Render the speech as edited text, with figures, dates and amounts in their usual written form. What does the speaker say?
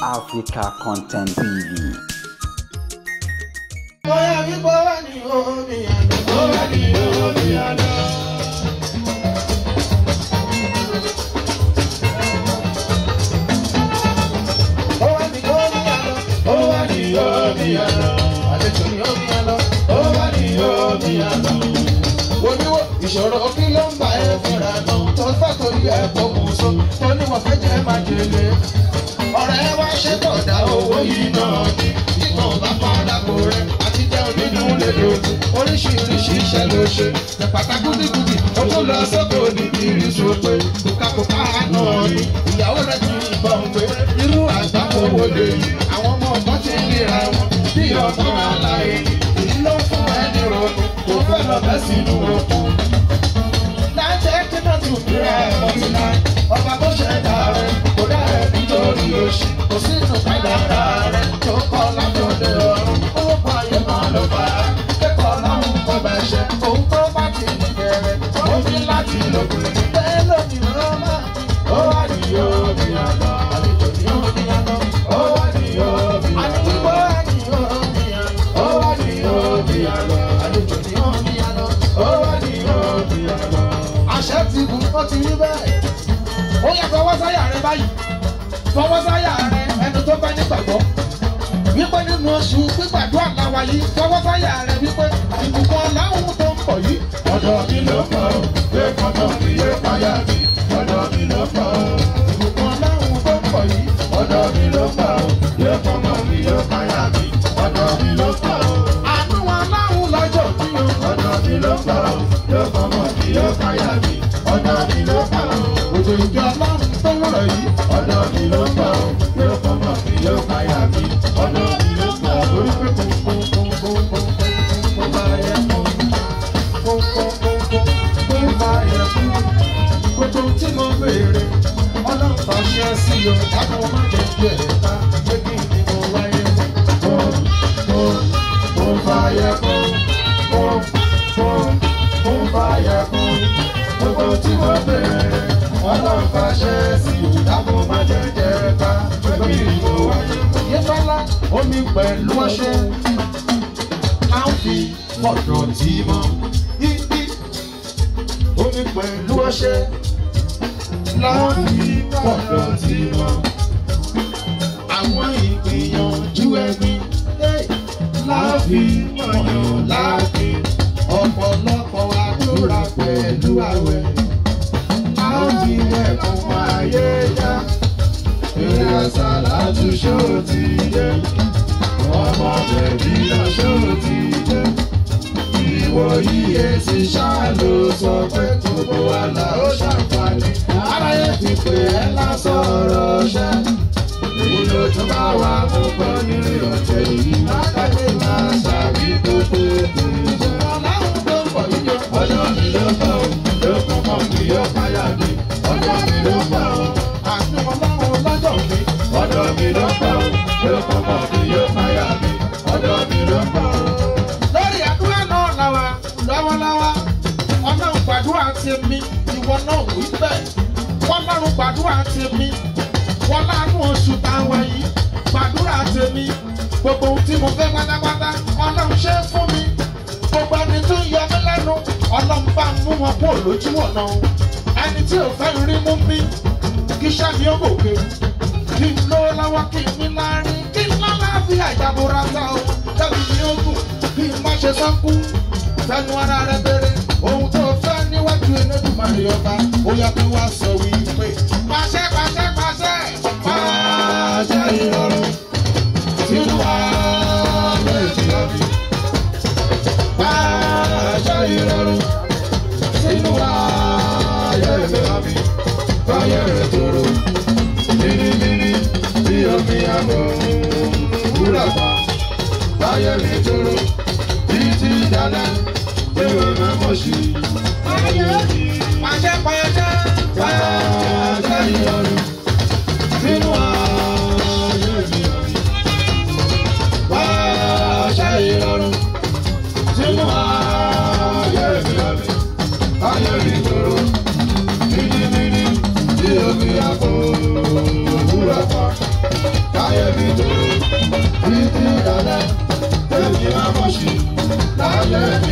Africa Content TV. Ìṣòro kí ló ń bá ẹ fúnra náà tó fẹ́ torí ẹ fokùn so tó ní wọ́n fẹ́ jẹ́ máa jèlé. Ọ̀rẹ́ wa ṣe kọ̀dá owó yìí náà ni kíkan bá pa lápò rẹ̀ àti jẹun nínú lè lòdù oríṣiríṣi iṣẹ́ ló ṣe. Pàtà gúdígúdí ó tún lọ sóko níbi ìrísí pé kòkàkòkà náà ni ìyàwó rẹ̀ ti ìbọn pé irú àgbákò wo lè yí àwọn ọmọ ọ̀gbọ́n ti ríra wọn bí ọgbọ́n aláìní èyí ló ń fún ẹni ronú kò fẹ́ lọ bẹ́ sínú òkun. Ọba tó ṣẹ̀dá rẹ̀ kò dá ẹ̀ nítorí òṣì kò sínú kádàrá rẹ̀ tó kọ́ látòdè ọ̀run owó kan ayé kan ló fà á kẹ́kọ̀ọ́ láwọn kò bá ṣe òun tó bá ti ní bẹ̀rẹ̀ ó ní láti lògùn bẹ́ẹ̀ lónìí ló máa ní. Ó wà ní omi àná àlejò ní omi àná ó wà ní omi àná àdúgbò wà ní omi àná ó wà ní omi àná àlejò ní omi àná ó wà ní omi àná. Àṣẹ ti gùn ó ti rí bẹ́ẹ̀. Ó yá fọwọ́ sáyà rẹ báyìí, fọwọ́ sáyà rẹ ẹni tó bá nígbàgbọ́ wípé nínú oṣù gbígbàdúrà làwà yìí, fọwọ́ sáyà rẹ wípé ìbùkún ọ̀làhùn tó ń bọ̀ yìí. Ọ̀dọ̀ mi ló pọ̀ ó, pé kọ́mọ mi yé payá mi. Ọ̀dọ̀ mi ló pọ̀ ó, ìbùkún ọ̀làhùn tó ń bọ̀ yìí. Ọ̀dọ̀ mi ló pọ̀ ó, pé kọ́mọ mi yé payá mi. Ọ̀dọ̀ mi ló pọ̀ ó, àánú ọ̀làhùn lọ́jọ́ bí o. Ọ̀dọ̀ mi ló pọ̀ ó, pé kọ́mọ mi yé payá mi. Ọ̀dọ̀ mi ló pọ̀ ó. Òjò ìjọ ọlọ́run tó ń rọ̀ yìí. Ọ̀dọ̀ mi ló pọ̀ ó, yóò fọmọ mi yóò káyà mi. Ọ̀dọ̀ mi ló pọ̀ ó. Torí pé kò bá yẹ kó kó bá yẹ kó gbogbo tí mo béèrè ọlọ́run fàṣẹ sí o dákun má jẹ́ kí ẹ̀ ta pé kí ni mo wáyé. Kó bá yẹ kó kó bá yẹ kó gbogbo tí mo béèrè ọlọ́run fàṣẹ sí o dákun má jẹ́ jẹ́ ká pé kí ni mo wáyé. Yẹ́fẹ́lá omi pẹ̀lú ọṣẹ á ń fi fọ̀dọ̀ tí mọ́. Omi pẹ̀lú ọṣẹ la ń fi fọ̀dọ̀ tí mọ́. Àwọn ìgbìyànjú ẹni la fi mọ̀yàn láàfin. Ọ̀pọ̀lọpọ̀ àdúrà pẹ̀lú àwẹ̀ á fi ẹkùn ayé yá. Eré àsàlátù ṣó ti dé, ọmọ bẹ̀bí náà ṣó ti dé. Ìwọ yìí èsì ṣáà ló sọ pé gbogbo wa là ó ṣàǹfààní. Aráyé ti pè é lásọ̀rọ̀ ṣẹ́. Èyí ló tún bá wa mú bọ́ nílé ọ̀tẹ̀ yìí. Lákàtí máa ṣàbí gbogbo ètò ìjẹ́. Ọlọ́run tó ń bọ̀ yíyọ. Ọjọ́ mi ló pọ̀ ó, ló kún mọ́ mi yóò káyà mi. Ọjọ́ mi ló pọ̀ ó. Àánú ọlọ́run lọ́jọ́ mi. Ọ̀dọ̀ mi ló pọ̀ ó, ló kún mọ́ mi yóò káyà mi. Ọ̀dọ̀ mi ló pọ̀ ó. Lórí àdúrà náà làwà lọ́wọ́lọ́wọ́. Ọlọ́run gbàdúrà ti mi, ìwọ náà wí bẹ́ẹ̀. Ọlọ́run gbàdúrà ti mi, wọ́n láàánú oṣù táwa yìí. Gbàdúrà ti mi, gbogbo ohun tí mo fẹ́ pátápátá, Ọlọ́run ṣe é fún mi. Gbogbo ẹni tó ń yọ mí lẹ́nu, Ọlọ́run bá mú wọn kúrò lójú ọ̀nà. Ẹni tí ò fẹ́ rí mú mi, kí iṣẹ́ mi ó gòkè. Kí n lówó lọ́wọ́ kí n ní láárín, kí n lálàáfíà ìjàbùrata o, tẹ́bi mi ó gùn, kí n má ṣe sánkú. Fẹnu ara rẹ bèrè ohun tó fẹ́ níwájú Elédùmarè ọba, ó yẹ kí wá sọ wípé. Pàṣẹ pàṣẹ pàṣẹ Pàṣẹ ìrọ̀rùn sínú ayé ìjìyà mi. Pàṣẹ ìrọ̀rùn sínú ayé ìjìyà mi. Fáyé rẹ̀ tòrò mímímí bí omi àmọ́ wúrà pa. Fáyé mi tòrò títí dáná bí omi mọ̀ sí. Pàṣẹ pàṣẹ Pàṣẹ ìrọ̀rùn sínú ayé mi. Pàṣẹ ìrọ̀rùn sínú ayé mi. Ayé mi tòrò mímímí bí omi àpò òwúrọ̀ pa. Ayé Lẹ́nu.